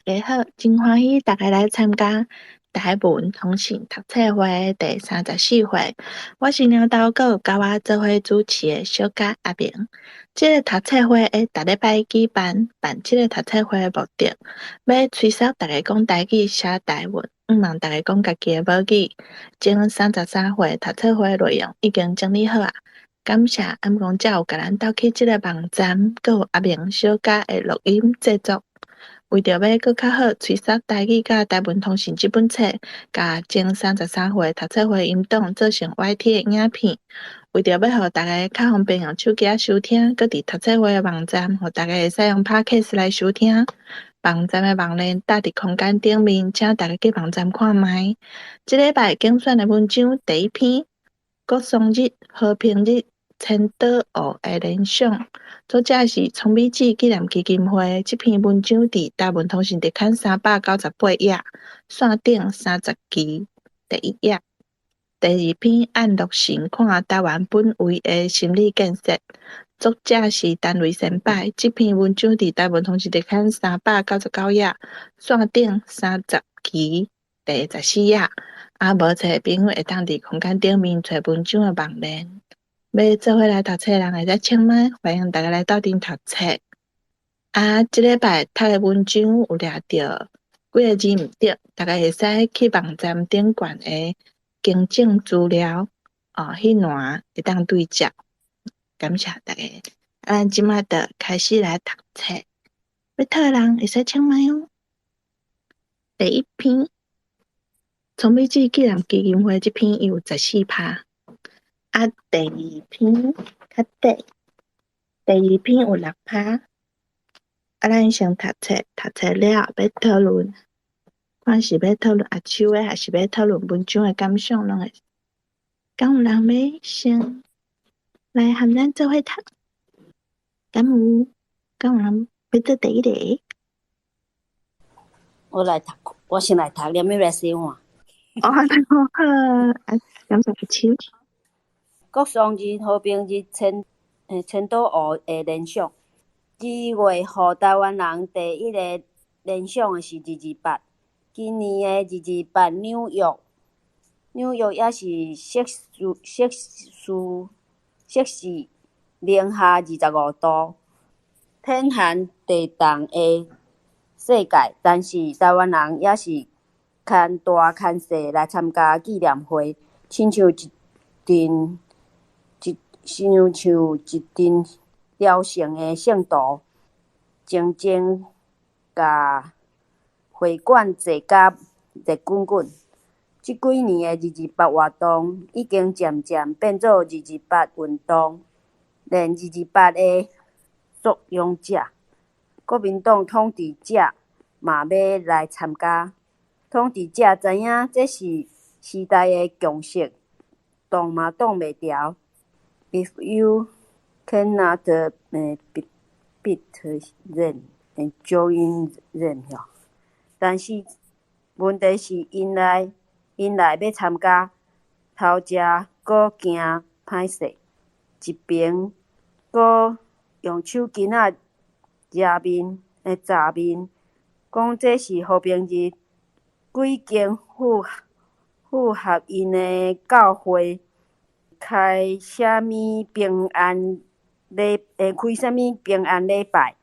家好，真歡喜大家來參加台文通信讀冊會第34回。我是貓頭閣有佮我做伙主持的小佳阿明。這个讀冊會會逐禮拜舉辦，辦這个讀冊會的目的，欲催促大家講台語、寫台文，向望大家講家己的母語。前33回讀冊會的內容已經整理好矣，感謝暗公才有共咱鬥起這个網站，閣有阿明小佳的錄音製作。為著欲閣較好催促台語佮台文通信這本冊，共前三十三回讀冊會音檔做成 YT 的影片，為著欲予大家較方便用手機仔收聽，閣佇讀冊會的網站，予大家會使用 Podcast 來收聽。網站的網連搭佇空間頂面，請大家去網站看覓。這禮拜揀選的文章第一篇《國殤日和平日千島湖的聯想》，作者是聰美子紀念基金會。這篇文章佇台文通信特刊398頁，線頂30期第一頁。第二篇按六神看台灣本位的心理建設，作者是陳雷先擺。這篇文章佇台文通信特刊399頁，線頂30期第14頁。啊，無冊的朋友會當佇空間頂面揣文章的網連。欲做伙來讀冊的人會使請麥，歡迎大家來鬥陣讀冊。啊，這禮拜讀的文章有掠著幾个字毋對，大家會使去網站頂懸的更正資料，哦，彼欄會當對照。感謝大家，啊，咱這擺就開始來讀冊。欲讀的人會使請麥哦。第一篇，聰美子紀念基金會這篇伊有14趴。啊，第二篇較短，第二篇有6趴。啊，咱先讀冊，讀冊了後欲討論，看是欲討論阿秋的，抑是欲討論文章的感想，攏會。敢有人欲先來和咱做伙讀？敢有？敢有人欲做第一个？我來讀，我先來讀，你欲來洗碗。哦，好，啊，感謝阿秋。國殤日和平日千島湖的聯想。2月予台灣人第一个聯想的是228。今年的二二八紐約也是攝氏零下25度，天寒地凍的世界，但是台灣人猶是牽大牽細來參加紀念會，親像一陣朝聖的聖徒，靜靜共會館坐甲熱滾滾。這幾年的二二八活動已經漸漸變做二二八運動，連二二八的慫恿者，國民黨統治者嘛欲來參加。統治者知影這是時代的共識，擋嘛擋袂牢。If you cannot beat them, join them。但是問題是𪜶來欲參加，頭前閣驚歹勢，一爿閣用手巾仔遮面，講這是和平日，鬼間符合𪜶的教會開啥物平安禮拜，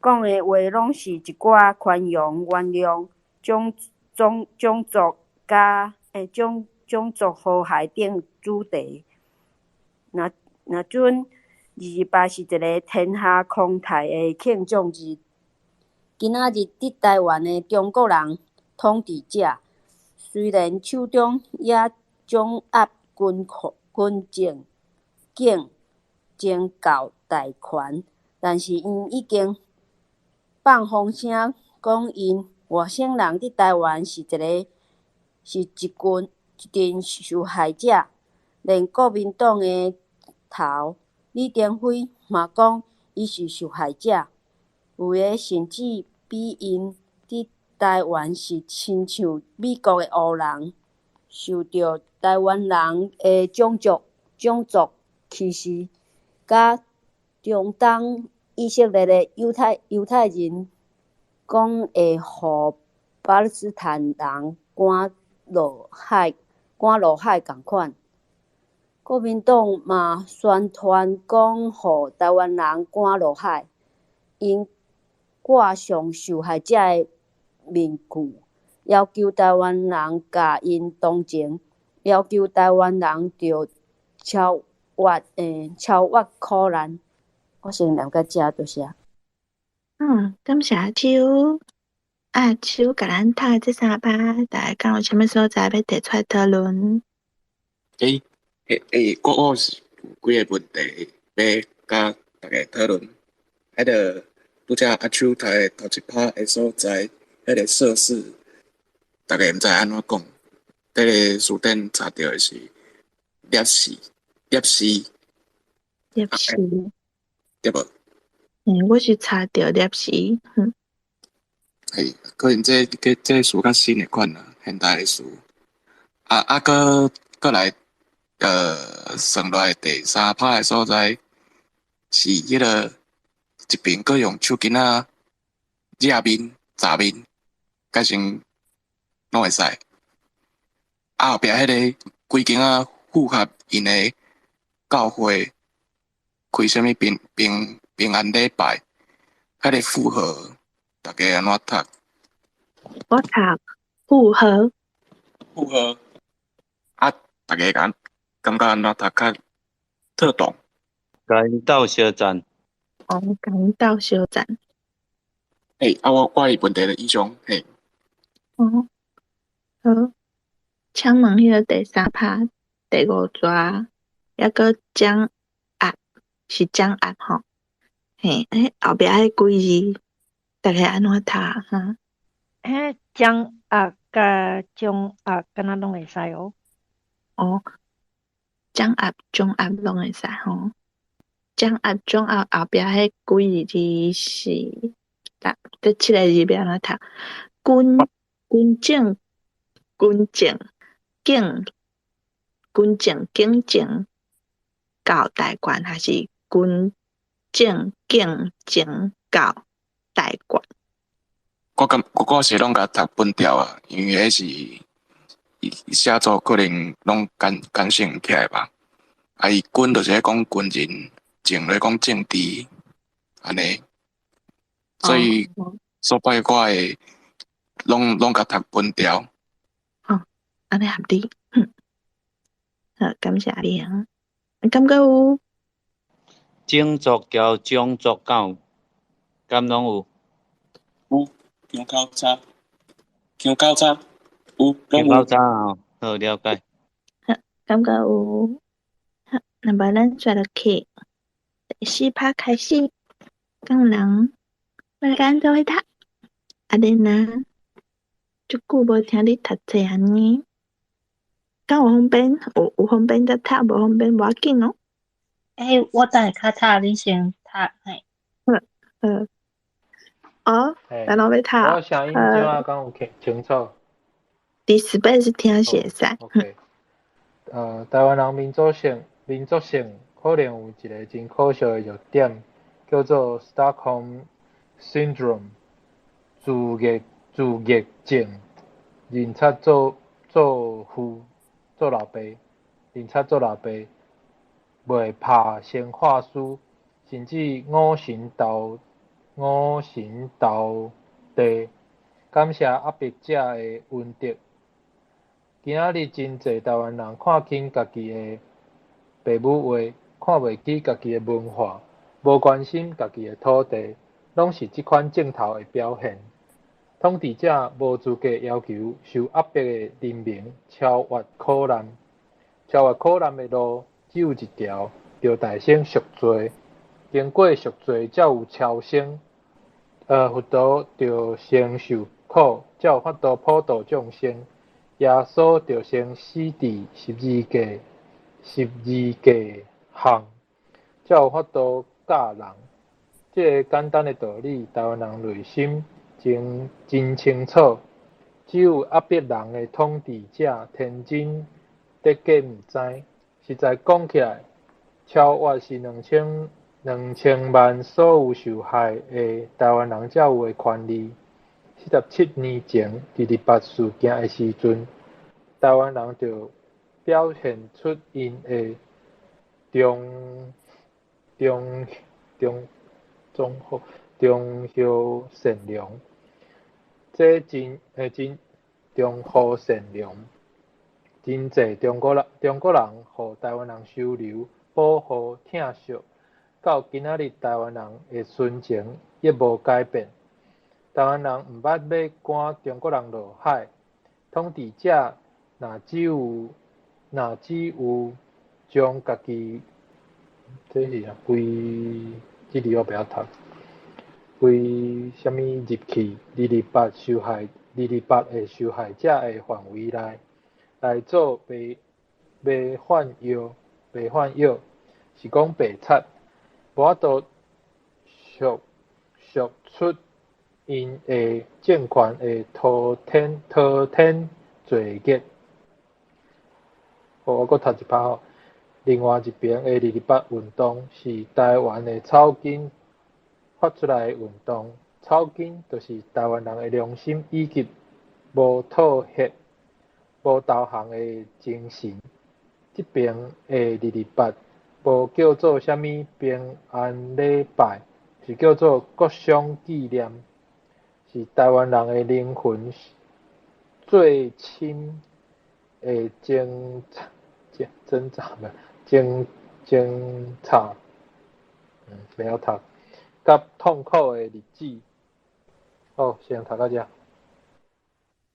講的話攏是一寡寬容、原諒、種族和諧等主題。若準二二八是一个天下康泰的慶祝日。今仔日佇台灣的中國人統治者，雖然手中也掌握軍政警政教大權，但是𪜶已經放風聲講𪜶外省人佇台灣是一群受害者，連國民黨的頭李登輝嘛講伊是受害者，有的甚至比𪜶佇台灣是親像美國的烏人，受著台灣人的種族歧視，佮中東以色列的猶太人講會予巴勒斯坦人趕落海趕落海仝款。國民黨嘛宣傳講予臺灣人趕落海，𪜶掛上受害者的面具，要求臺灣人共𪜶同情，要求臺灣人著超越欸超越苦難。我先念到遮，多謝。嗯，感謝阿秋。阿秋共咱讀的這三趴，大家敢有啥物所在欲提出來討論？欸欸欸，我是有幾个問題欲佮大家討論。彼个拄才阿秋讀的頭一趴的所在，彼个碩士，大家毋知按怎講。佇咧辭典查著的是攝氏，攝氏，攝氏，對無？嗯，我是查著攝氏，嗯。嘿，可能這這這詞較新的款啦，現代的詞。啊啊，閣閣來，算落來第三趴的所在，是彼个一爿閣用手巾仔遮面、罩面，改成攏會使。啊，後壁彼个規間仔符合𪜶的教會開啥物平平平安禮拜，彼个符合，大家按怎讀？我讀符合。符合。啊，大家感感覺按怎讀較妥當？共𪜶鬥相讚。哦，共𪜶鬥相讚。嘿，啊，我我的問題就以上，嘿。哦，好。請問彼个第三趴第五逝，抑閣掌壓，是掌壓吼？嘿，欸，後壁彼幾字，大家按怎讀哈？彼掌壓佮掌壓，敢若攏會使哦。哦，掌壓、掌壓攏會使吼。掌壓、掌壓後壁彼幾字是，這七个字欲按怎讀？軍軍政軍政警軍政警政教大權，還是軍政警政教大權？我感我我是攏共讀分調啊，因為彼是寫作可能攏干干性起來吧。啊，伊軍就是咧講軍人，政咧講政治，按呢。所以所擺我會攏攏共讀分調。哦，按呢合理。好，感謝阿明。敢閣有？種族交種族敢有？敢攏有？有，香口茶，香口茶，有，香口茶哦，好了解。好，敢閣有？好，那麼咱煞落去第四趴開始，敢有人來共做伙讀？阿蓮啊，足久無聽你讀冊按呢，敢有方便？有有方便才讀，無方便無要緊哦。欸，我等下較早，恁先讀嘿。好，好。哦，咱攏欲讀。我聲音這擺敢有聽清楚？佇 Space 聽是會使。 OK。臺灣人民族性，民族性可能有一个真可笑的弱點，叫做 Stockholm Syndrome，自虐自虐症，認賊做做父做老爸，認賊做老爸，袂拍成法師，甚至五神投五神投地，感謝壓迫者的恩德。今仔日真濟臺灣人看輕家己的爸母話，看袂起家己的文化，無關心家己的土地，攏是這款症頭的表現。統治者無資格要求受壓迫的人民超越苦難，超越苦難的路只有一條，著大聲贖罪。經過贖罪才有超生。佛陀著先受苦，才有法度普度眾生。耶穌著先死佇十字架，十字架項，才有法度教人。這个簡單的道理，臺灣人內心真真清楚。只有壓迫人的統治者天真得假毋知。實在講起來，超越是兩千兩千萬所有受害的臺灣人才有的權利。47年前二二八事件的時陣，臺灣人就表現出𪜶的忠忠忠忠厚忠厚善良，這真真忠厚善良，真濟中國人予臺灣人收留、保護、疼惜，到今仔日臺灣人的純情猶無改變。臺灣人毋捌欲趕中國人落海，統治者若只有將家己，這是啥規？這字我袂曉讀。規啥物入去二二八的受害者的範圍內，來做迷幻藥，是講白賊，無法度贖贖出𪜶的政權的滔天罪孽。好，我閣讀一擺吼。另外一爿的二二八運動是臺灣的草根發出來的運動，草根就是臺灣人的良心以及無妥協、無投降的精神。這爿的二二八無叫做啥物平安禮拜，是叫做國殤紀念，是臺灣人的靈魂最深的掙掙扎無掙掙扎，袂曉讀，佮痛苦的日子。好，先讀到遮。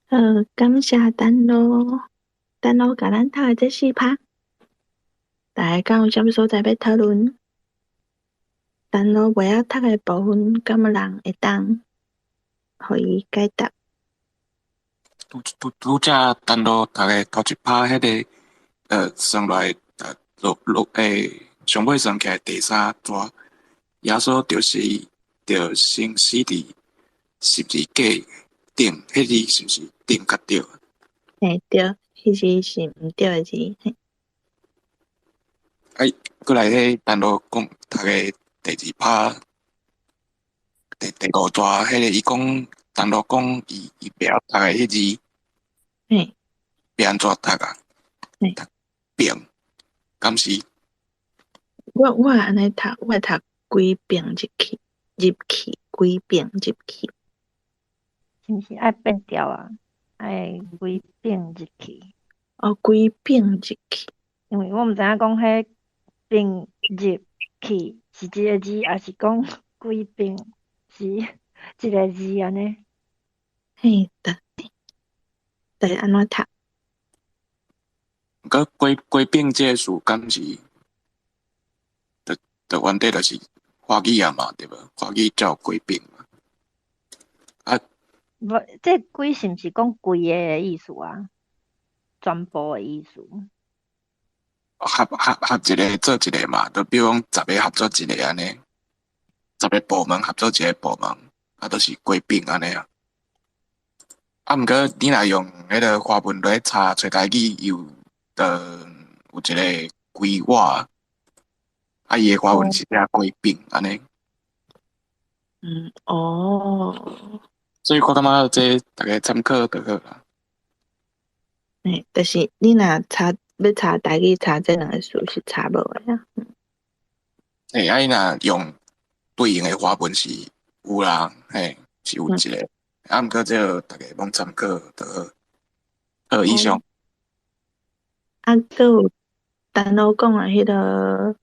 好，感謝丹露，丹露共咱讀的這四拍，大家敢有啥物所在欲討論？丹露袂曉讀的部分，敢有人會當予伊解答？拄拄拄才丹露讀的頭一拍，彼个算落來落落上尾算起來第三逝，耶穌就是著釘死佇十字架頂，彼字是毋是頂較對？嘿，對，彼字是毋對的字。嘿。哎，閣來彼丹露講讀的第二拍，第五逝，彼个伊講丹露講伊袂曉讀的彼字，欲按怎讀啊？嘿。讀並，敢是？我會按呢讀，我會讀歸並入去，入去，歸並入去。是毋是愛變調啊？愛歸並入去。哦，歸並入去。因為我毋知影講彼並入去是一个字，抑是講歸並是一个字按呢？嘿，對，對，按怎讀？毋過歸並這個詞敢是？就原底就是華語啊嘛，對無？華語才有歸並嘛。啊，無，這歸是毋是講規个的意思啊？全部的意思。合一个做一个嘛，就比如講10个合做一个按呢，10个部門合做一個部門，啊，就是歸並按呢啊。啊，毋過你若用彼个華文來查揣台語，有有一个歸我。啊，伊的華文是寫歸並按呢。所以我感覺這逐家參考就好啦。嘿，就是你若查欲查台語查這兩个詞是查無的啊。嘿，啊，伊若用對應的華文是有啦，嘿，是有一个。啊，毋過這個逐家攏參考就好。好，以上。啊，閣有丹露講的彼个，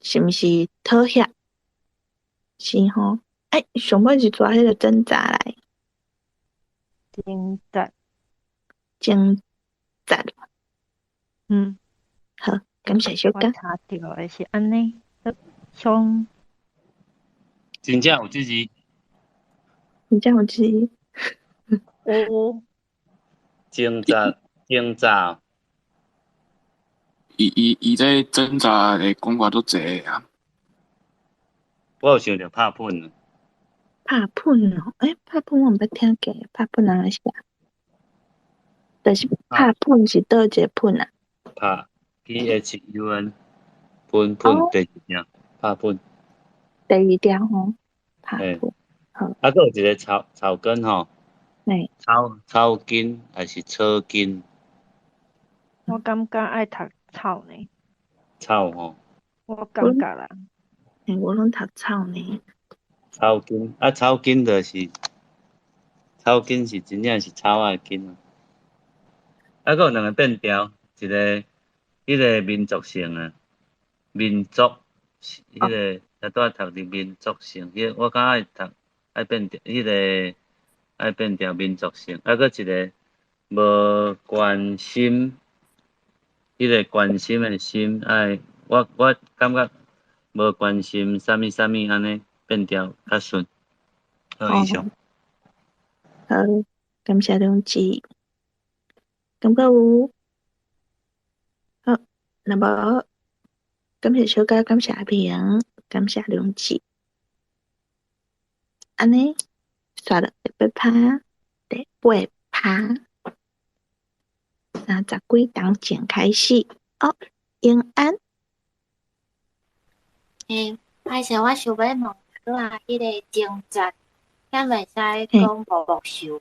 是毋是妥協？是吼。欸，上尾一逝彼个掙扎來。掙扎。掙扎。嗯。好，感謝小佳。我查著的是按呢，像。真正有這字。真正有這字。有。掙扎，掙扎。伊這掙扎的講法足濟啊。我有想著拍噴。拍噴哦，欸，拍噴我毋捌聽過，拍噴按怎寫？就是拍噴是佗一个噴啊？拍 P H U N，噴噴第二條，拍噴。第二條吼，拍噴。好。啊，閣有一个草草根吼，嘿。草草根還是草根？我感覺愛讀草呢。草吼。我感覺啦。嘿，我攏讀草呢。草根啊，草根就是草根是真正是草仔的根啊。啊，閣有兩个變調，一个彼个民族性啊，民族，彼个拄仔讀佇民族性，彼个我感覺愛讀愛變調，彼个愛變調民族性，啊，閣一个無關心，彼个關心的心愛，我感覺無關心啥物啥物按呢變調較順。好，以上。好，感謝良志。感覺有？好，若無，感謝小佳，感謝阿平，感謝良志。按呢，煞落第八趴，第八趴，30幾冬前開始。哦，永安。欸，歹勢，我想欲問拄仔彼个掙扎，敢會使講無木秀？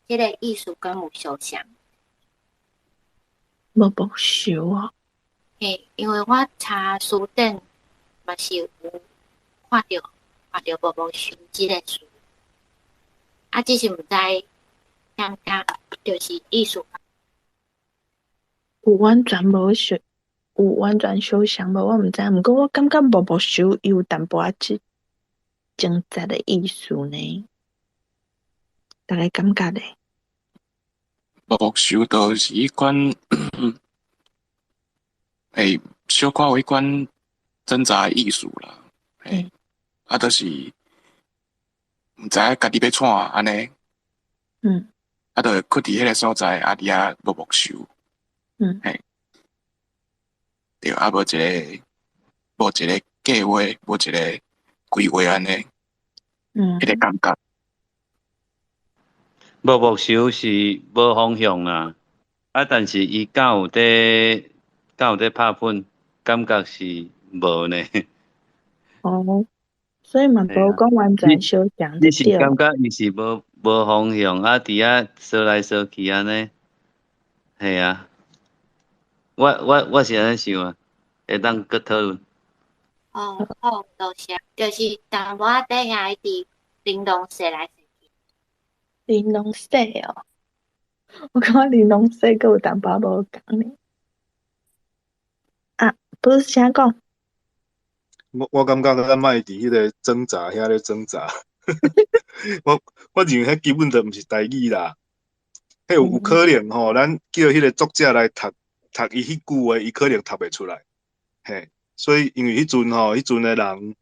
這个意思敢有相像？無木秀哦。嘿，因為我查辭典嘛是有看著無木秀這个詞，啊，只是毋知感覺就是意思。有完全無相，有完全相像無？我毋知，毋過我感覺無木秀有淡薄仔掙扎的意思呢。大家感覺咧？無木秀就是彼款，欸，小可有彼款掙扎的意思啦。嘿，啊，就是毋知影家己欲創按呢。啊，就會囥佇彼个所在，啊，佇遐無木秀。嘿。對，啊，無一个計劃，無一个規劃按呢。彼个感覺。無木秀是無方向啦，啊，但是伊敢有佇拍噴，感覺是無呢。哦，所以嘛無講完全相像。你是感覺伊是無方向，啊，佇遐踅來踅去按呢？嘿啊，我是按呢想啊，會當閣討論。哦，好，多謝。就是淡薄仔底下佇玲瑯踅來踅去。玲瑯踅哦，我感覺玲瑯踅閣有淡薄仔無仝呢。啊，不是請講。我感覺咱莫佇彼个掙扎遐咧掙扎。我認為彼基本就毋是台語啦。彼有可能吼，咱叫彼个作者來讀讀伊彼句話，伊可能讀袂出來。嘿，所以因為彼陣吼，彼陣的人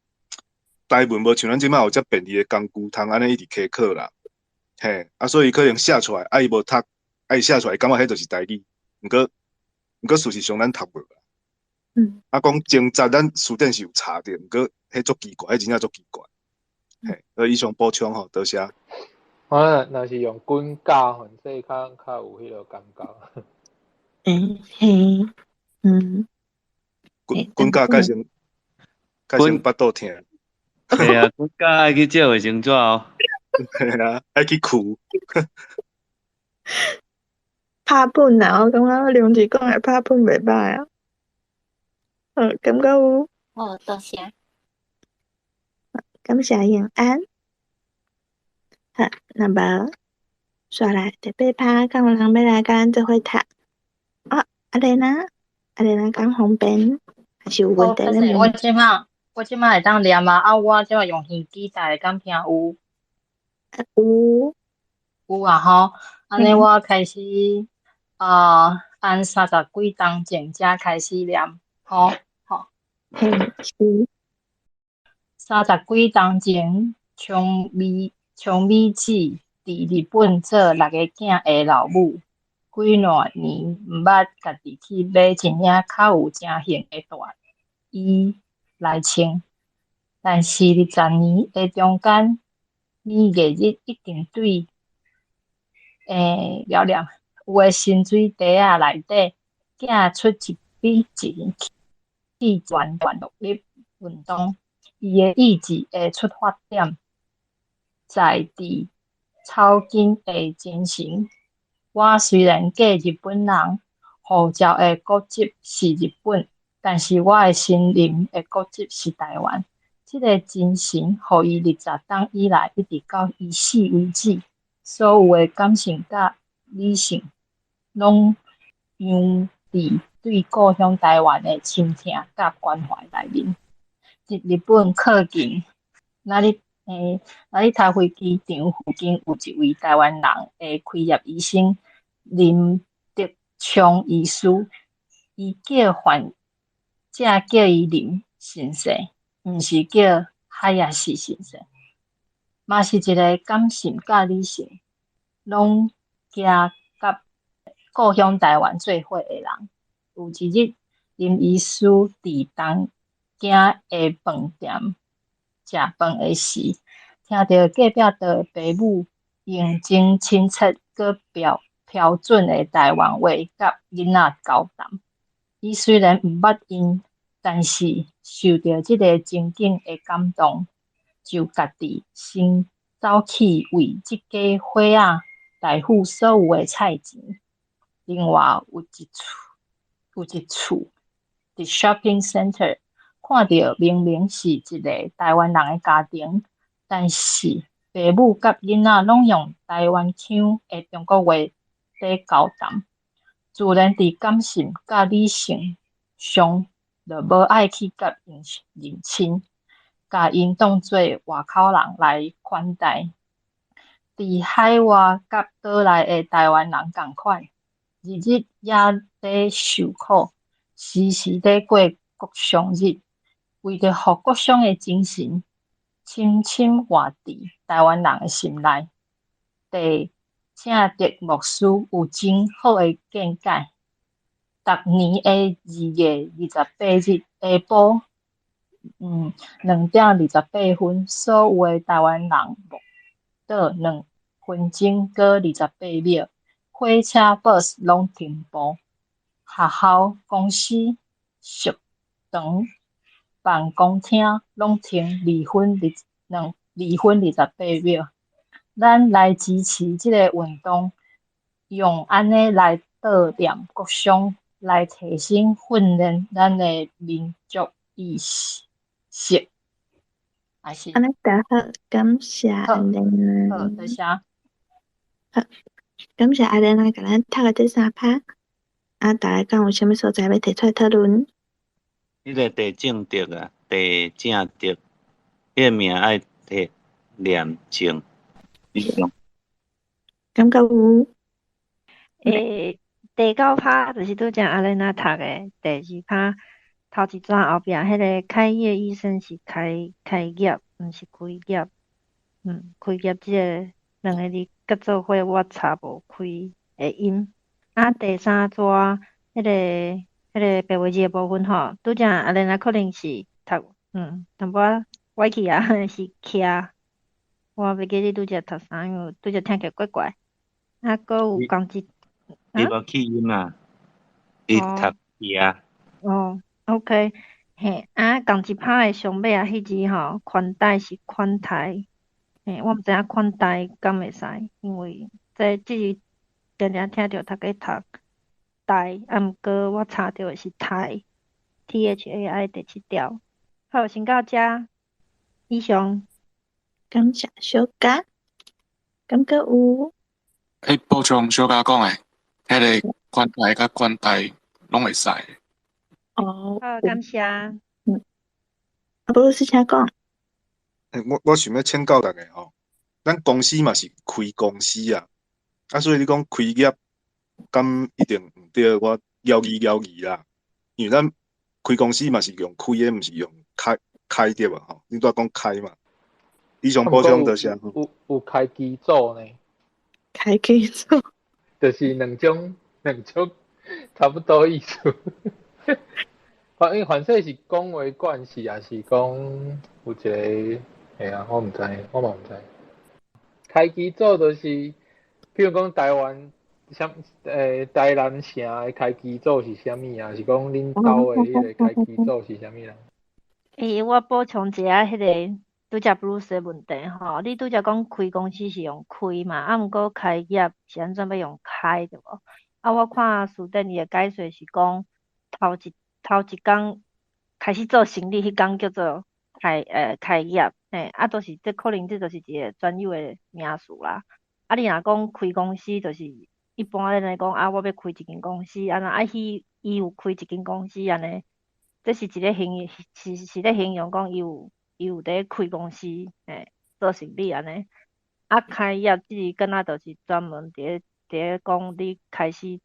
台文無像咱這擺有遮便利的工具，通按呢一直查考啦。嘿，啊，所以可能寫出來，啊，伊無讀，啊，伊寫出來，感覺彼就是台語。毋過事實上咱讀無啦。啊，講掙扎，咱辭典是有查著，毋過彼足奇怪，彼真正足奇怪。嘿，以上補充吼，多謝。我若是用滾教，反正較有彼个感覺。嗯嘿，嗯。滾教較先腹肚疼。嘿啊，滾教愛去借衛生紙哦。嘿啊，愛去跍。拍噴啊！我感覺梁志講的拍噴袂歹啊。感覺有。哦，多謝。感謝永安。好，那麼煞來第八趴，敢有人欲來共咱做伙讀？哦，阿蓮啊，阿蓮啊，敢方便？還是有問題咧問？我這擺會當念嗎？啊，我這擺用耳機戴，敢聽有？有。有啊吼，按呢我開始啊，按30幾冬前才開始念，吼吼。嘿，是。30幾冬前，長美子佇日本做六个囝的老母，幾若年毋捌家己去買一領較有成型的大衣來穿，但是20年的中間，年月日一定對，了了，有的薪水袋仔內底，寄出一筆錢去全獨立運動，伊的意志的出發點，在佇草根的精神。我雖然嫁日本人，護照的國籍是日本，但是我的心靈的國籍是台灣。這个精神，予伊20冬以來，一直到伊死為止，所有的感性佮理性，攏用佇對故鄉台灣的深疼佮關懷內面。佇日本靠近成田飛機場附近，有一位台灣人的開業醫生林德昌醫師，伊叫患者叫伊林先生，毋是叫海亞士先生，嘛是一个感性佮理性攏行佮故鄉台灣做伙的人。有一日，林醫師佇東京的飯店食飯的時，聽著隔壁桌的爸母用真親切閣標準的台灣話佮囡仔交談。伊雖然毋捌𪜶，但是受著這个情景的感動，就家己先走去為這家伙仔代付所有的菜錢。另外有一次，佇 shopping center 看著明明是一个台灣人的家庭，但是爸母佮囡仔攏用台灣腔的中國話咧交談。自然佇感性佮理性上，就無愛去佮𪜶認親，共𪜶當做外口人來款待。佇海外佮島內的台灣人仝款，日日也咧受苦，時時咧過國殤日，為著予國殤的精神深深活佇台灣人的心內。鄭正德牧師有真好的見解。逐年的2月28日下晡，2點28分，所有的台灣人默禱2分鐘閣28秒，火車、bus 攏停步，學校、公司、食堂、辦公廳攏停2分28秒。咱來支持這个運動，用按呢來悼念國殤，來提升訓練咱的民族意識。還是按呢就好，感謝阿蓮。好，多謝。好，感謝阿蓮來共咱讀的這三拍。啊，大家敢有啥物所在欲提出來討論？彼个鄭正德啊，鄭正德，彼个名愛提念正。感覺有？欸，第九拍就是拄才阿蓮仔讀的，第二拍頭一逝後壁彼个開業醫生是開業，毋是開業。開業這个兩个字佮做伙，我查無開的音。啊，第三逝彼个白話字的部分吼，拄才阿蓮仔可能是讀淡薄仔歪去啊，是徛。我袂記得拄才讀啥，因為拄才聽起來怪怪。啊，閣有仝一，伊無去音啊，伊讀徛。哦，OK，嘿，啊，仝一拍的上尾仔彼字吼，寬帶是款待，嘿，我毋知影款待敢會使，因為這這字定定聽著讀個讀代，啊，毋過我查著的是台，THAI 第七調。好，先到遮，以上。感謝小佳，感覺有。欸，補充小佳講的，彼个款待佮款待攏會使。哦。好，感謝。阿布魯斯請講。欸，我想欲請教逐家吼，咱公司嘛是開公司啊，啊，所以你講開業，敢一定毋對？我猶疑猶疑啦，因為咱開公司嘛是用開的，毋是用開開對無吼？你拄仔講開嘛？以上補充多謝。有開機組呢？開機組，就是兩種差不多意思。反正是講話關係，抑是講有一个，嘿啊，我毋知，我嘛毋知。開機組就是，比如講台灣，啥台南城的開機組是啥物啊？是講恁兜的彼个開機組是啥物人？欸，我補充一下，彼个拄才 Bruce 的問題吼，你拄才講開公司是用開嘛，啊，毋過開業是按怎欲用開對無？啊，我看辭典伊的解說是講頭一工開始做生理彼工叫做開業，嘿，啊，就是這可能這就是一个專有的名詞啦。啊，你若講開公司，就是一般咱來講啊，我欲開一間公司，按怎啊，伊有開一間公司按呢，這是一个形是咧形容講伊有佇開公司，嘿，做生理按呢。啊，開業這是敢若就是專門佇咧講你開始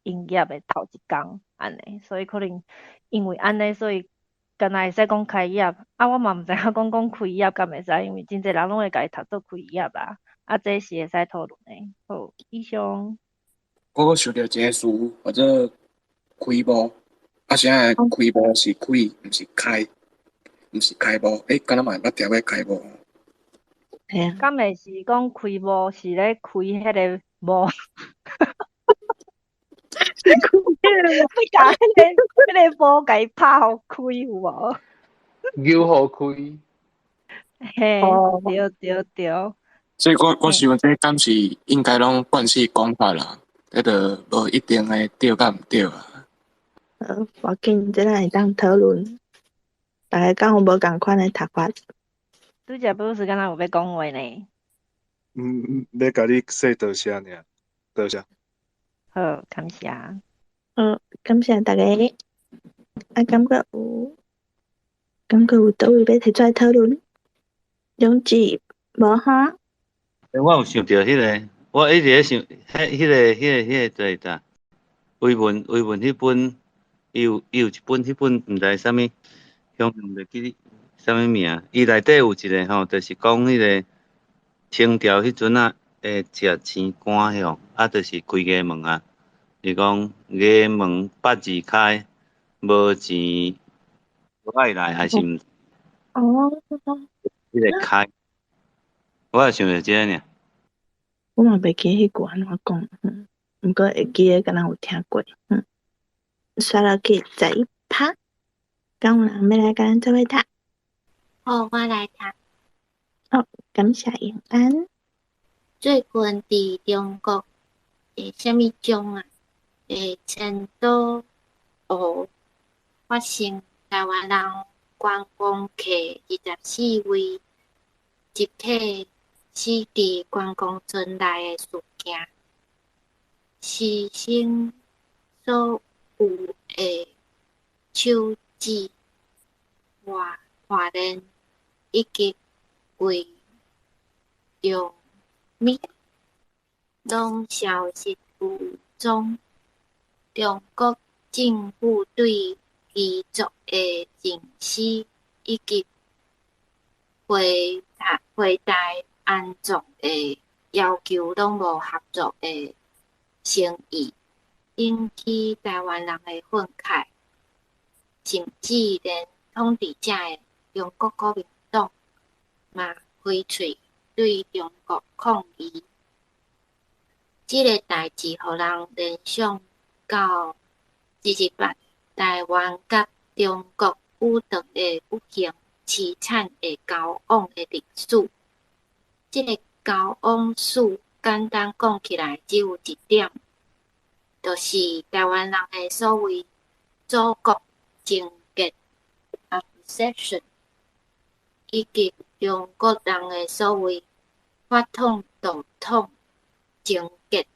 營業的頭一工按呢，所以可能因為按呢，所以敢若會使講開業。啊，我嘛毋知影講開業敢會使，因為真濟人攏會共伊讀做開業啦。啊，這是會使討論的。好，以上。我閣想著一个詞，叫做開幕。啊，啥个開幕是開，毋是開，毋是開幕。欸，敢若嘛會捌聽過開幕？嘿啊。敢會是講開幕是咧開彼个幕？是開彼个幕，共彼个幕共伊拍予開有無？扭予開。嘿，對對對。所以我想這敢是應該攏慣勢講法啦，這就無一定的對佮毋對啊。好，無要緊，這咱會當討論。大家敢有無仝款的讀法？拄才不是敢若有欲講話呢？嗯，欲共你說多謝爾，多謝。好，感謝。好，感謝大家。啊，感覺有佗位欲提出來討論？永志無哈？欸，我有想著彼个，我一直咧想，彼个對啥？維文彼本，伊有一本，彼本毋知啥物，形容袂記啥物名。伊內底有一个吼，就是講彼个清朝彼陣仔會食青肝吼，啊，就是開衙門啊。伊講衙門八字開，無錢無愛來，還是毋？哦。彼个開，我也想著這个爾。我嘛袂記彼句按怎講，毋過會記得敢若有聽過，煞落去11趴，敢有人欲來共咱做伙讀？好，我來讀。好，感謝永安。最近佇中國的啥物種啊？的千島湖發生台灣人觀光客24位集體死佇觀光船內的事件，犧牲所有的手指項鍊以及貴重物，攏消失無蹤。中國政府對彝族的認屍以及回台安葬的要求攏無合作的誠意，引起台灣人的憤慨，甚至連統治者的中國國民黨嘛開喙對中國抗議。這个代誌予人聯想到228台灣佮中國武斷的不幸淒慘的交往的歷史。這个交往史簡單講起來，只有一點，就是台灣人的所謂祖國情結（obsession），以及中國人的所謂法統道統情結。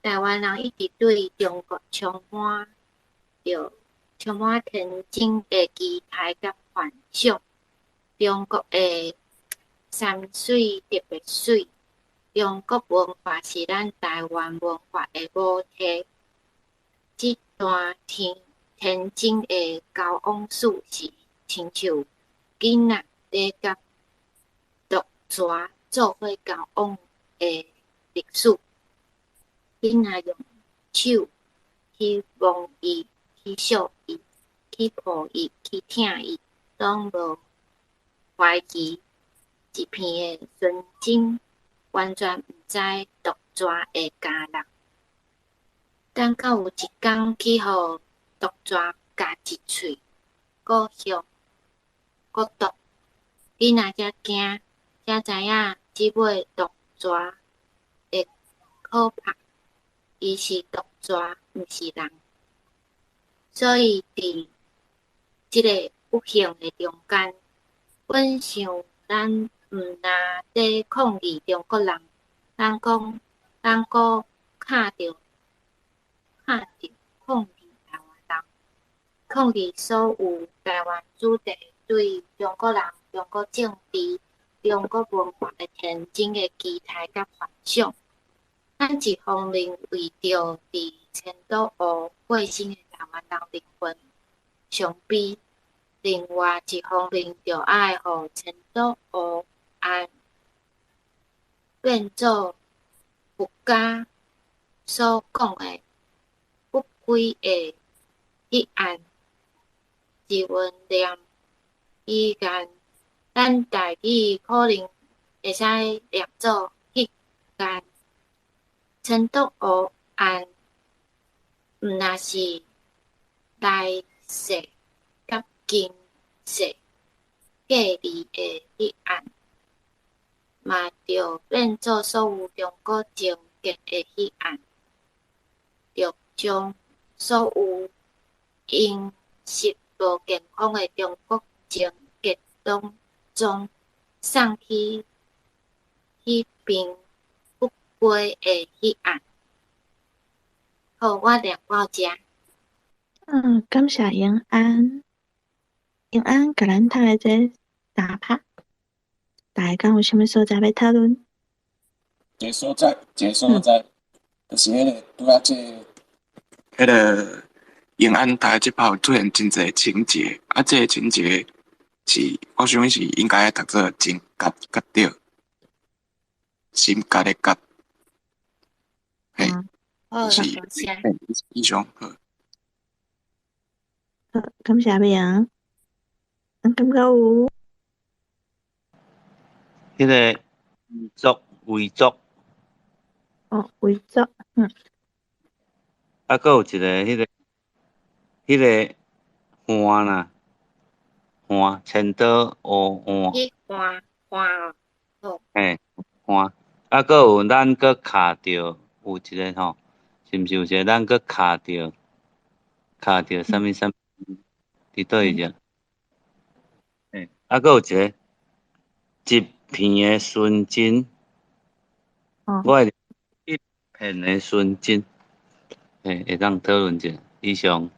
台灣人一直對中國充滿天真的期待佮幻想，中國的山水特別媠，中國文化是咱台灣文化的母體。這段天真的交往史是親像囡仔咧佮毒蛇做伙交往的歷史。囡仔用手去摸伊，去惜伊，去抱伊，去疼伊，攏無懷疑，一片的純真，完全毋知毒蛇會咬人。等到有一工去予毒蛇咬一喙，閣凶閣毒，囡仔才驚，才知影這尾毒蛇會可怕，伊是毒蛇，毋是人。所以佇這个不幸的中間，阮想咱毋若咧抗議中國人，咱講咱閣敲著敲著抗議台灣人，抗議所有台灣子弟對中國人、中國政治、中國文化的天真的期待佮幻想。咱一方面為著佇千島湖過身的台灣人靈魂傷悲，另外一方面著愛予千島湖案變做佛家所講的不歸的彼岸。一文念彼岸，咱台語可能會使念做彼岸。千島湖案毋若是來世佮今世隔離的彼岸，嘛著變做所有中國情結的彼岸，著將所有飲食無健康的中國情結攏總送去彼邊不歸的彼岸。好，我念到遮。感謝永安，永安共咱讀的這三拍，大家敢有啥物所在欲討論？一個所在，一個所在，就是彼个拄仔這个，彼个永安讀的這拍有出現真濟情節，啊，這个情節是我想是應該讀做真結較對，心結的結，嘿，好，是多謝。以上好。好，感謝明。感覺有？彼个遺囑，遺囑。哦，遺囑，嗯。啊，閣有一个，彼个岸啦，岸，千島湖岸。彼岸岸哦，好。嘿，岸，啊，閣有咱閣敲著有一个吼，是毋是有一個咱閣敲著，敲著啥物啥物？佇佗位只？嘿，啊，閣有一个一片的純真，我會一片的純真，嘿，會當討論者，以上。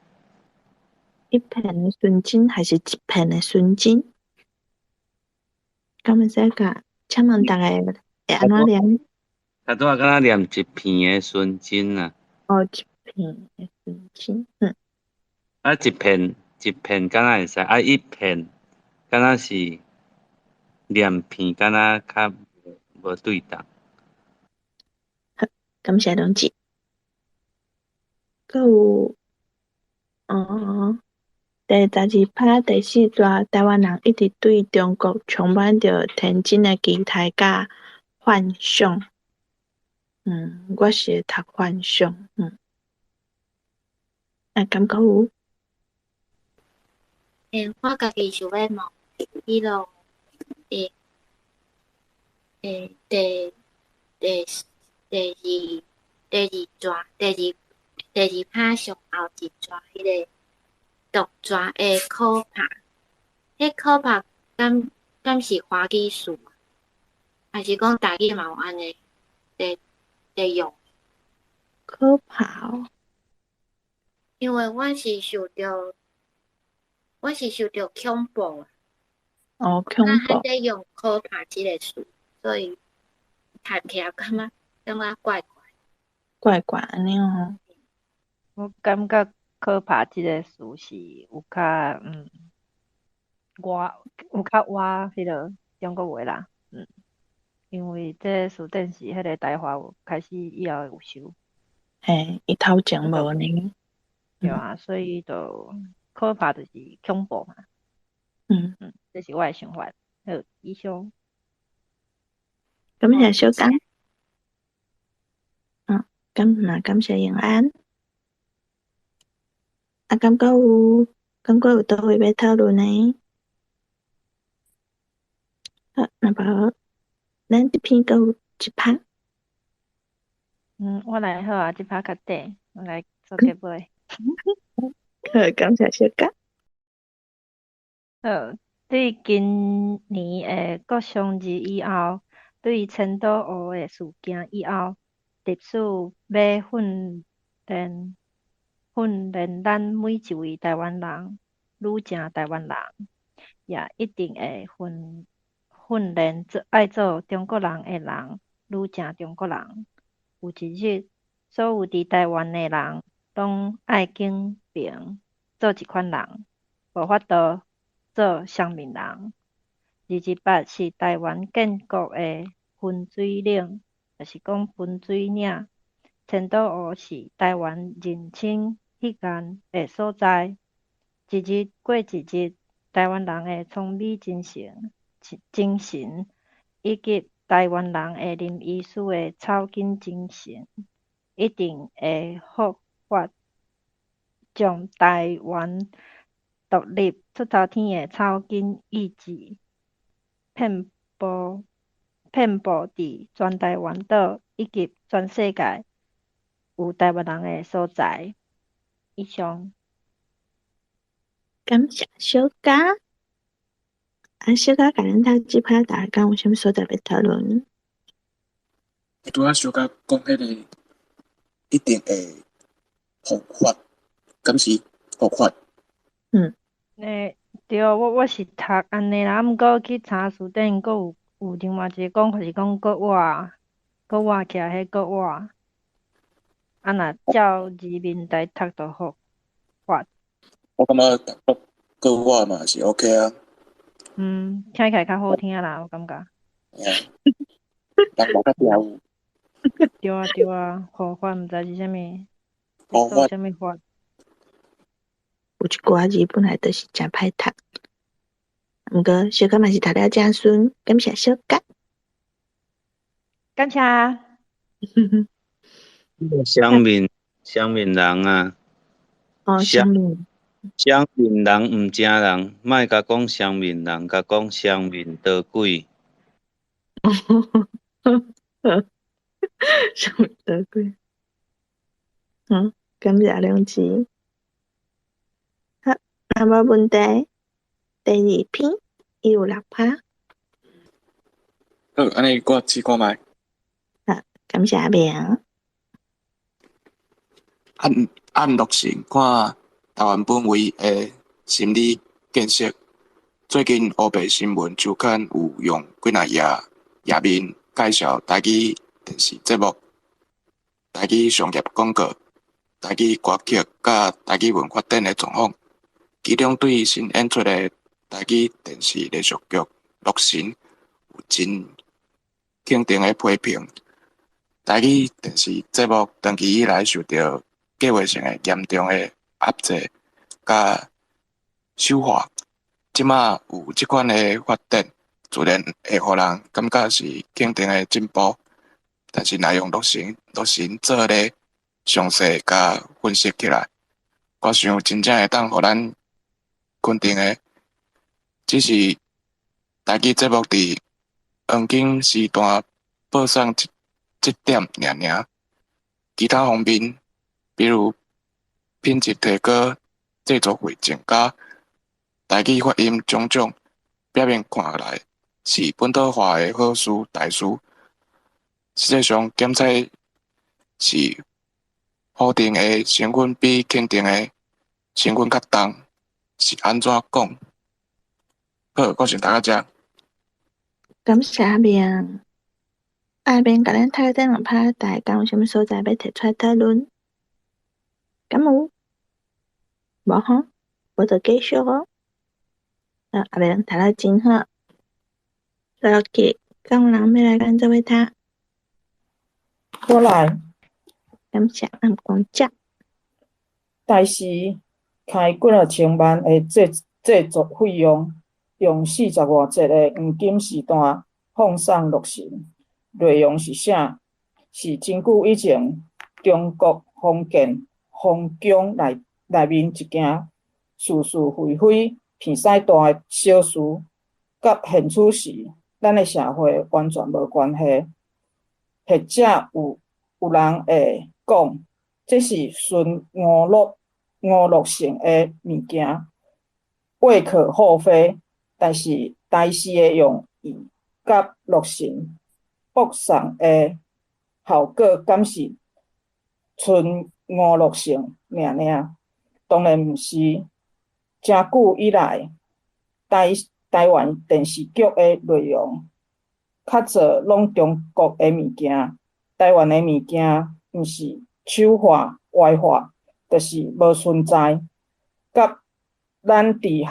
一片的純真還是一片的純真？敢會使共？請問逐家會按怎念？頭拄仔敢若念一片的純真啊。哦，一片的純真，嗯。啊，一片一片敢若會使，啊，一片敢若是念片，敢若較無對同。好，感謝同志。閣有，哦，第12拍第四段，台灣人一直對中國充滿著天真的期待佮幻想。我是會讀幻想，嗯。啊，敢閣有？欸，我家己想欲問，彼落欸欸第第第二第二段，第二第二拍上後一段，彼个毒蛇的可怕，彼可怕敢是華語詞？還是講台語嘛有按呢佇用？可怕哦！因為我是受著恐怖啊！哦，恐怖。較佇用可怕這个詞，所以讀起來感覺怪怪。怪怪按呢吼。我感覺可怕這个詞是有較倚有較倚彼个中國話啦，因為這辭典是彼個台華有開始以後有收。嘿，伊頭前無呢。對啊，所以就可怕就是恐怖嘛。嗯，這是我的想法。好，以上。感謝小剛。感嘛感謝永安。啊，敢閣有佗位欲討論的？好，若無咱這篇閣有一拍。嗯，我來好啊，這拍較短，我來做結尾。好，感謝小佳。好，對今年的國殤日以後，對千島湖的事件以後，歷史欲訓練訓練咱每一位台灣人，愈正台灣人，也一定會訓訓練做愛做中國人的人，愈正中國人。有一日，所有佇台灣的人，攏愛揀平做一款人，無法度做雙面人。228是台灣建國的分水嶺，就是講分水嶺。千島湖是台灣認清彼岸的所在。一日過一日，台灣人的創美精神、精神，以及台灣人的林醫師的草根精神，一定會復發，將台灣獨立出頭天的草根意志，遍佈遍佈佇全台灣島以及全世界有台灣人的所在。以上。感謝小佳。啊，小佳共咱讀這篇，大家敢有啥物所在欲討論？拄仔小佳講彼個一定會復發，敢是復發？嗯。欸，對，我是讀按呢啦，毋過去查辭典，閣有另外一个講法是講閣活，閣活起來，彼閣活。啊，若照字面來讀，就復發。我感覺讀閣活嘛是 OK 啊。嗯，聽起來較好聽啦，我感覺。人無較調。對啊對啊，復發毋知是啥物，復發啥物法？有一寡字本來就是誠歹讀，毋過小佳嘛是讀了誠順，感謝小佳。感謝。雙面雙面人啊！哦，雙面。雙面人毋正人，莫共講雙面人，共講雙面刀鬼。雙面刀鬼。嗯，感謝兩字。好，若無問題。第二篇伊有六拍。好，按呢我試看覓。好，感謝阿明。按按樂成看台灣本位的心理建設。最近烏白新聞週刊有用幾若頁頁面介紹台語電視節目、台語商業廣告、台語歌曲佮台語文發展的狀況。其中對新演出的台語電視連續劇《洛神》有真肯定的批評。台語電視節目長期以來受著計畫性的嚴重的壓制佮醜化，這馬有這款的發展，自然會予人感覺是肯定的進步。但是若用洛神洛神做咧詳細共分析起來，我想真正會當予咱肯定的，只是台語節目佇黃金時段播送這這點爾爾，其他方面，比如品質提高、製作費增加、台語發音種種，表面看來是本土化的好事大事，實際上檢採是否定的成分比肯定的成分較重，是按怎講？好，我先讀到遮。感謝阿明。阿明共咱讀這兩拍，大家有啥物所在欲提出來討論？敢有？無吼？無就繼續哦。啊，阿明讀得真好。再落去，敢有人欲來共咱做伙讀？我來。感謝暗光者。台視開幾若千萬的製製作費用，用四十外集的黃金時段放送《洛神》，內容是啥？是真久以前中國封建皇宮內內面一件是是非非、騙屎大的小事，佮現此時，咱咱的社會完全無關係。或者有人會講，這是純娛樂性的物件，未可厚非。但是台視的用意佮樂神播送的效果，敢是純娛樂性爾爾？當然毋是。誠久以來，台灣電視劇的內容較濟攏中國的物件，台灣的物件毋是醜化、歪化，就是無存在。佮咱佇學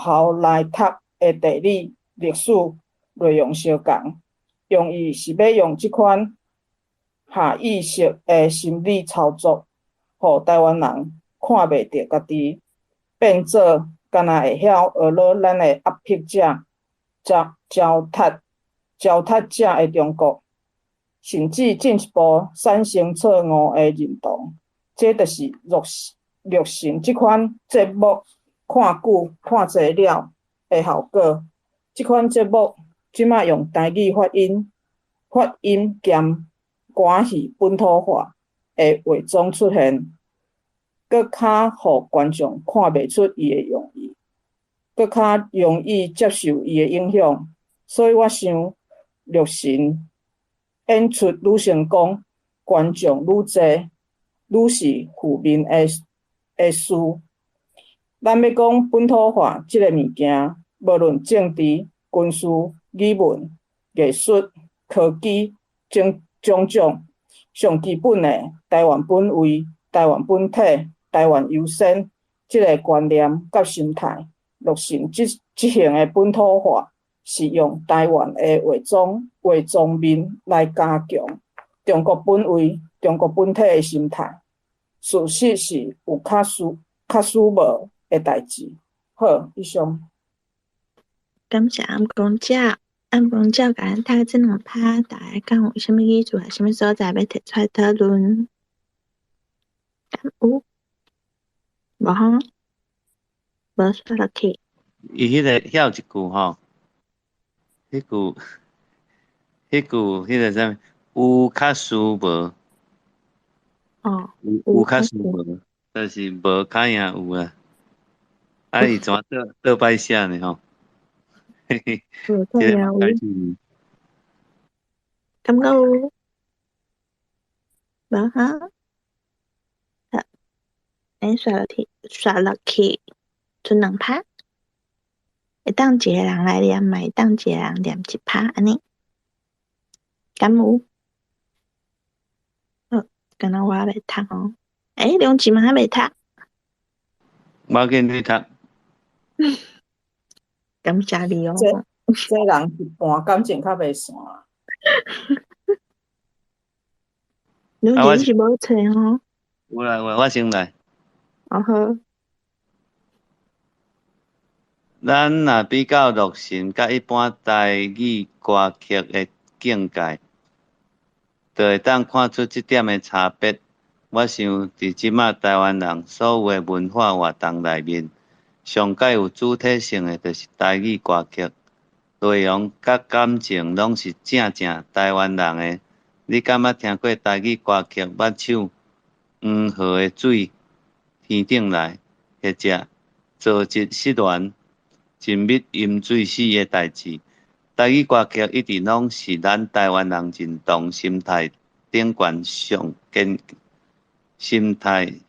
校內讀的地理、歷史內容相仝，用意是欲用這款下意識的心理操作，予台灣人看袂著家己，變做敢若會曉學咾咱的壓迫者、糟蹋者的中國，甚至進一步產生錯誤的認同。這就是樂神這款節目看久看濟了的效果。這款節目這馬用台語發音兼歌戲本土化的畫妝出現，閣較予觀眾看袂出伊的用意，閣較容易接受伊的影響。所以我想，樂神演出愈成功，觀眾愈濟，愈是負面的事。咱欲講本土化這个物件，無論政治、軍事、語文、藝術、科技，種種種，上基本的台灣本位、台灣本體、台灣優先這个觀念佮心態，樂神這型的本土化，是用台灣的化妝面來加強中國本位、中國本體的心態。事實是有較輸無的代誌。好，以上。感謝暗公鳥，暗公鳥共咱讀這兩拍，大家敢有啥物意思，啥物所在欲提出來討論？敢有？無吼？無刷落去。伊彼个遐有一句吼，彼句彼个啥物，有較輸無？有較輸無，就是無較贏有啊。啊，伊怎倒擺寫呢吼？嘿嘿，有較贏有。感覺有？無哈？好，咱刷落去，刷落去，賰兩拍。會當一個人來念，嘛會當一個人念一拍，按呢？敢有？好，敢若我猶未讀哦。欸，梁志嘛猶未讀。無要緊，你讀。感謝你哦。這人一半感情較袂散。你是無揣吼？有啦有啦，我先來。哦好。咱若比較樂神佮一般台語歌曲的境界，就會當看出這點的差別。我想，佇這馬台灣人所有的文化活動內面，上蓋有主體性的，就是台語歌曲，內容佮感情攏是正正台灣人的。你敢捌聽過台語歌曲捌唱黃河的水天頂來，或者做一失戀真蜜飲醉死的代誌？台語歌曲一直攏是咱台灣人認同心態頂懸上堅心態，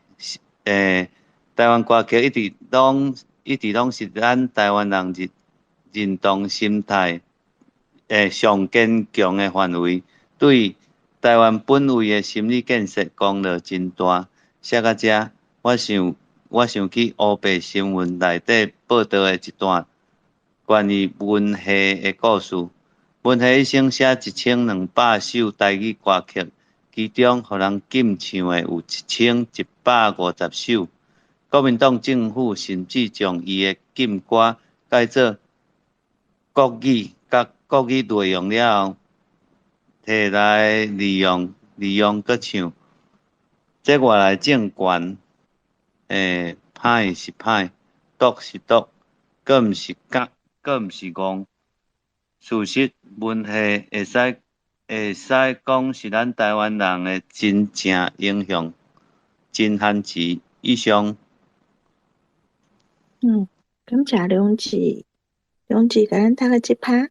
台灣歌曲一直攏是咱台灣人認同心態上堅強的範圍，對台灣本位的心理建設功勞真大。寫到這，我想起烏白新聞內底報導的一段關於文夏的故事。文夏一生寫1200首台語歌曲，其中予人禁唱的有1150首。國民黨政府甚至將伊的禁歌改做國語，佮國語內容了後，提來利用閣唱。這外來政權，歹是歹，毒是毒，閣毋是戇，閣毋是戇。事實文化會使講是咱臺灣人的真正英雄，真漢子。以上。感謝良志，良志共咱讀的這趴，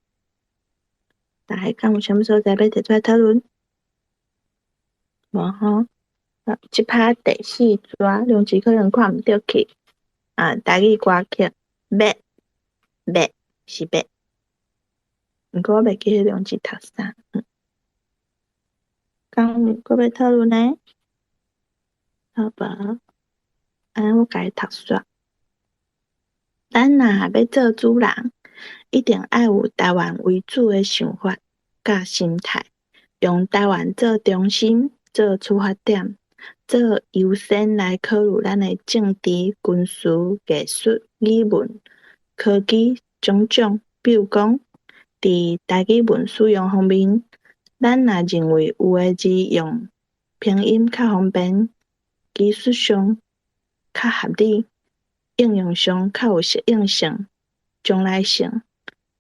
大家敢有啥物所在欲提出來討論？無吼？啊，這趴第四逝，良志可能看毋著去。啊，台語歌曲，欲欲是欲，毋過我袂記得良志讀啥。敢有閣欲討論呢？好無？按呢我共伊讀煞。咱若欲做主人，一定愛有台灣為主的想法佮心態，用台灣做中心，做出發點，做優先來考慮咱的政治、軍事、藝術、語文、科技種種。比如講，佇台語文使用方面，咱若認為有的字用拼音較方便，技術上較合理，應用上較有適應性、將來性，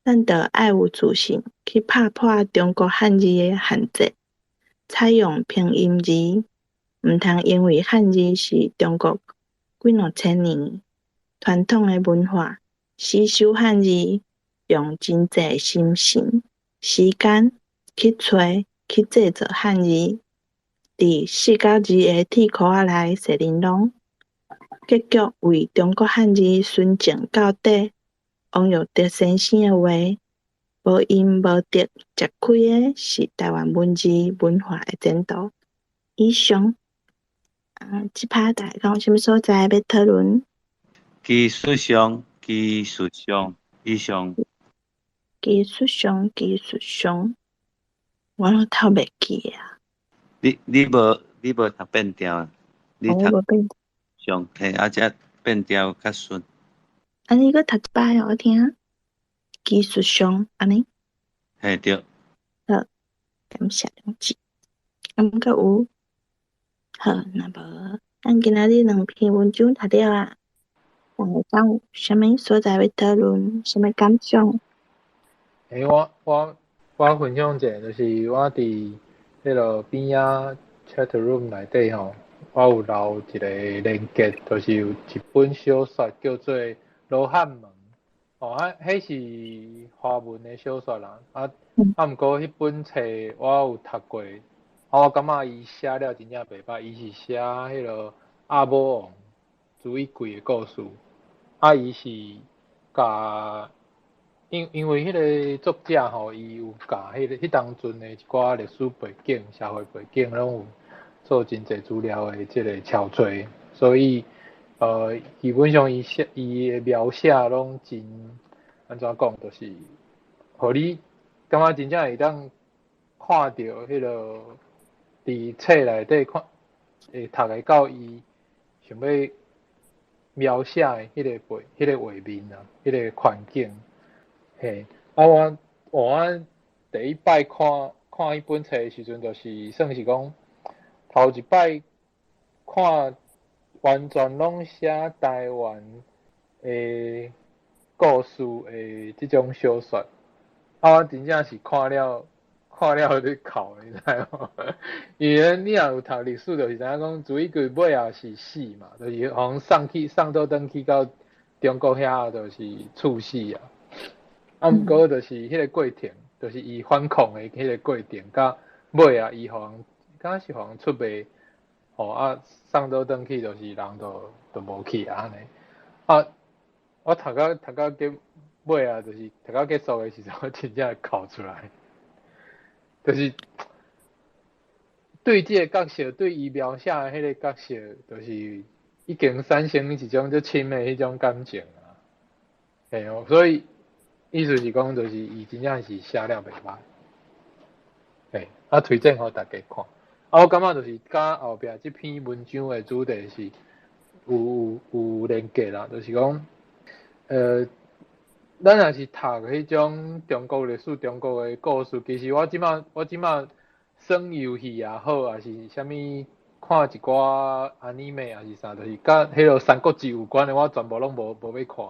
咱就愛有自信去拍破中國漢字的限制，採用拼音字，毋通因為漢字是中國幾兩千年傳統的文化，死守漢字，用真濟心神、時間去揣、去製造漢字，佇四角字的鐵箍仔內踅玲瑯，結局為中國漢字純正到底。王育德先生的話，無陰無德，食虧的是臺灣文字文化的前途。以上，啊，這趴大家有啥物所在欲討論？技術上，技術上，以上。技術上，技術上，我攏透袂記啊。你無讀變調，你讀無變上，嘿，啊，這變調較順。按呢閣讀一擺予我聽。技術上，按呢？嘿，對。好，感謝良志。啊，閣有？好，若無，咱今仔日兩篇文章讀了啊。大家有啥物所在欲討論？啥物感想？欸，我分享一下，就是我佇彼个邊仔 chat room 內底吼，我有留一個連結，就是有一本小說叫做《羅漢門》。哦，啊，彼是華文的小說啦。啊，啊，毋過彼本冊我有讀過，啊，我感覺伊寫了真正袂䆀，伊是寫彼个鴨母王朱一貴的故事。啊，伊是共因為彼个作者吼，伊有共彼个彼當陣的一寡歷史背景、社會背景，攏有做真濟資料的這个抄揣，所以基本上伊寫伊的描寫攏真按怎講，就是予你感覺真正會當看著彼个佇冊內底看，會讀會到伊想欲描寫的彼个背、彼个畫面啊，彼个環境。嘿，啊我第一擺看看彼本冊的時陣，就是算是講頭一擺看完全攏寫台灣的故事的這種小說，啊，我真正是看了看了咧哭，你知無？因為你若有讀歷史，就是知影講朱一貴尾仔是死嘛，就是予人送去送倒轉去到中國遐，就是處死啊。啊，毋過就是彼个過程，就是伊反抗的彼个過程，佮尾仔伊予人，敢若是予人出賣，吼啊送倒轉去，就是人就無去啊按呢。啊，我讀到結尾仔，就是讀到結束的時陣，我真正哭出來，就是對這个角色，對伊描寫的彼个角色，就是已經產生一種足深的彼種感情啊。嘿哦，所以意思是講，就是伊真正是寫了袂䆀，嘿，啊推薦予大家看。啊，我感覺就是佮後壁這篇文章的主題是有連結啦，就是講，咱若是讀彼種中國歷史、中國的故事，其實我這馬耍遊戲也好，抑是啥物看一寡 anime 抑是啥，就是佮彼个三國志有關的，我全部攏無欲看，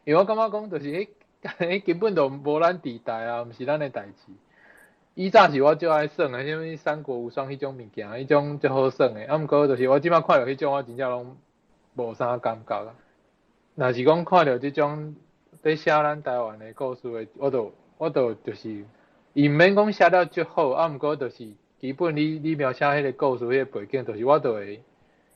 因為我感覺講就是彼。彼根本就無咱佇台啊，毋是咱的代誌。以早是我足愛耍的，啥物三國無雙彼種物件，彼種足好耍的。啊，毋過就是我這擺看著彼種，我真正攏無啥感覺啊。若是講看著這種咧寫咱台灣的故事的，我就就是，伊毋免講寫了足好，啊，毋過就是基本你描寫彼個故事彼個背景，就是我就會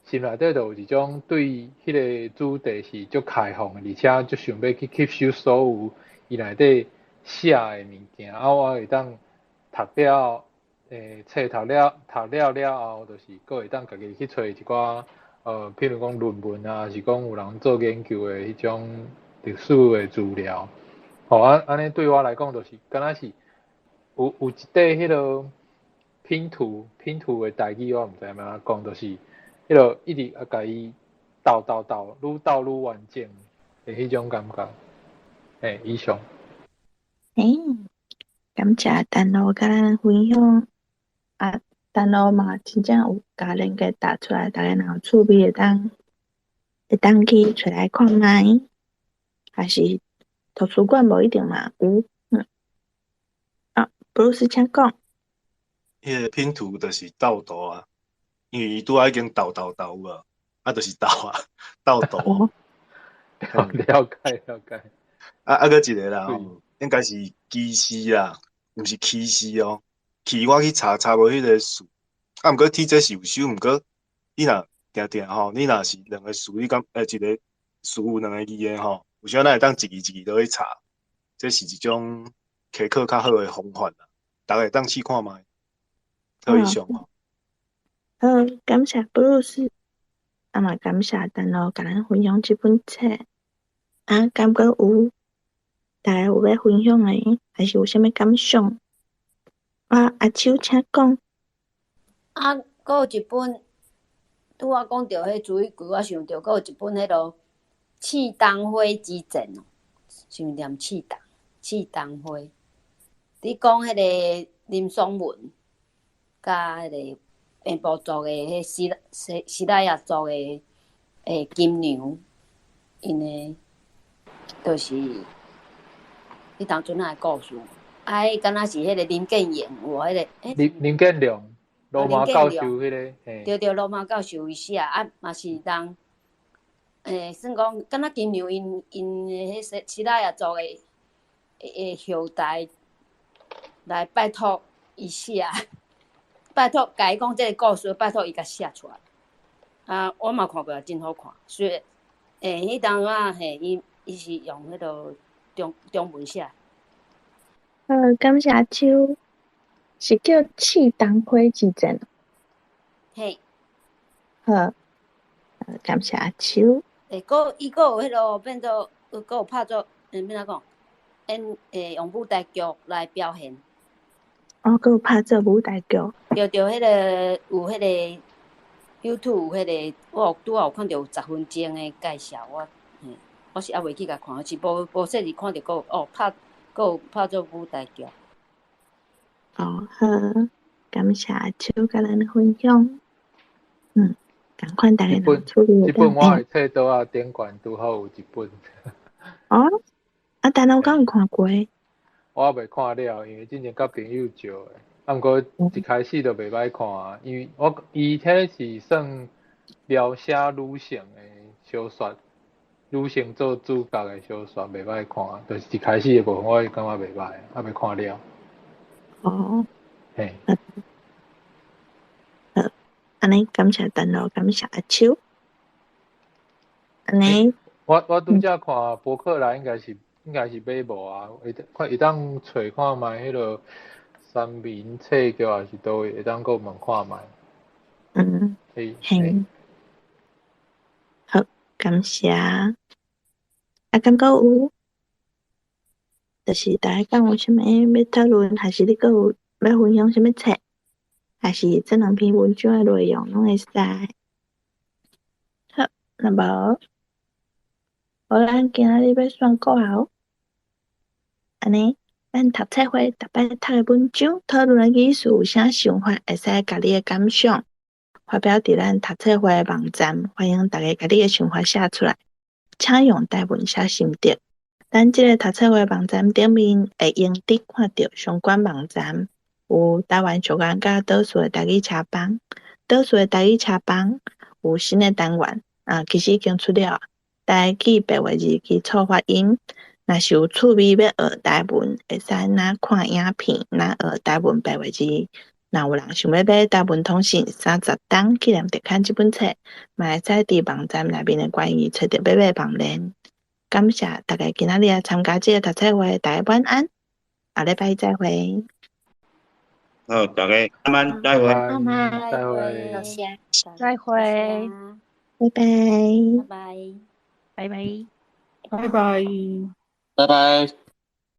心內底就有一種對彼個主題是足開放的，而且足想欲去吸收所有伊內底寫的物件，啊，我會當讀了，冊讀了了後，就是閣會當家己去揣一寡，譬如講論文啊，抑是講有人做研究的彼種歷史的資料，吼啊，按呢對我來講，就是敢若是有一塊彼个拼圖拼圖的台語，我毋知按怎講，就是彼个一直啊共伊鬥鬥鬥，愈鬥愈完整的彼種感覺。嘿，以上。欸，感謝陳露共咱分享。啊，陳露嘛真正有共連結貼出來，逐家若有趣味會當去揣來看覓，還是圖書館無一定嘛有。啊，布魯斯請講。彼个拼圖就是鬥圖啊，因為伊拄仔已經鬥鬥鬥有無？啊，就是鬥啊，鬥圖。了解了解。啊啊，閣一個啦，應該是歧視啦，毋是歧視哦。歧我去查查無彼个詞，啊，毋過 TJ 是有收，毋過你若定定吼，你若是兩個詞，你敢一個詞有兩個字的吼，有時咱會當一字一字都去查，這是一種開課較好的方法啦，逐家會當試看覓。好，以上吼。好，感謝布魯斯，啊嘛感謝陳露共咱分享這本冊。啊，敢閣有？逐家有欲分享的，還是有啥物感想？啊，阿秋請講。啊，閣有一本，拄仔講著彼朱一貴，我想著閣有一本彼囉《刺桐花之戰》哦，是毋是念刺桐？刺桐花，佇講彼个林爽文，佮彼个平埔族的彼西拉雅族的金娘，𪜶的，就是彼當陣仔的故事。啊，彼敢若是彼个林建榮有無彼个？林建良，羅馬教授彼个，對對，羅馬教授伊寫，啊嘛是人，算講敢若金娘𪜶的彼西拉雅族的後代來拜託伊寫，拜託共伊講這个故事，拜託伊共寫出來。啊，我嘛看過，真好看。雖然，彼當陣仔嘿，伊是用彼个中文寫。好，感謝阿秋，是叫《刺桐花之戰》。嘿。好，感謝阿秋。閣伊閣有彼囉變做，閣有拍做，欲按怎講？演用舞台劇來表現。哦，閣有拍做舞台劇。對對，彼个有彼个 YouTube 有彼个，我有拄仔有看著有10分鐘的介紹，我是猶未去共看，是無細膩看著閣有哦拍。閣有拍做舞台劇。哦，好，感謝阿秋共咱分享。仝款逐家若有趣味這本我的冊桌仔頂懸拄好有一本。哦，啊，陳老敢有看過？我猶未看了，因為之前佮朋友借的，啊，毋過一開始就袂歹看啊，因為我伊彼是算描寫女性的小說。女性做主角的小說袂歹看，就是一開始的部分我會感覺袂歹，猶未看了。哦。嘿。好，按呢感謝陳老，感謝阿秋。按呢。我拄才看博客來應該是買無啊，會當揣看覓彼个三民冊局抑是佗位會當閣問看覓。嘿。嘿。好，感謝。啊，敢閣有？就是逐家敢有啥物欲討論，還是你閣有欲分享啥物冊，還是這兩篇文章的內容攏會使。好，若無，無咱今仔日欲宣告啊！按呢，咱讀冊會逐擺讀的文章，討論的意思有啥想法，會使共你的感想發表佇咱讀冊會的網站，歡迎逐家共你的想法寫出來。請用台文寫心得。咱這个讀冊會網站頂面會用得看著相關網站，有台灣學院佮島嶼的台語車幫，島嶼的台語車幫有新的單元啊，其實已經出了。台語白話字基礎發音，若是有趣味欲學台文，會使若看影片，若學台文白話字。若有人想欲買《台文通信30冬紀念特刊》這本冊，嘛會使佇網站內面的關於揣著買買網連。感謝大家今仔日來參加這个讀冊會，大家晚安，後禮拜再會。好，大家晚安，再會。晚安，再會。多謝。再會。拜拜。拜拜。拜拜。拜拜。拜拜。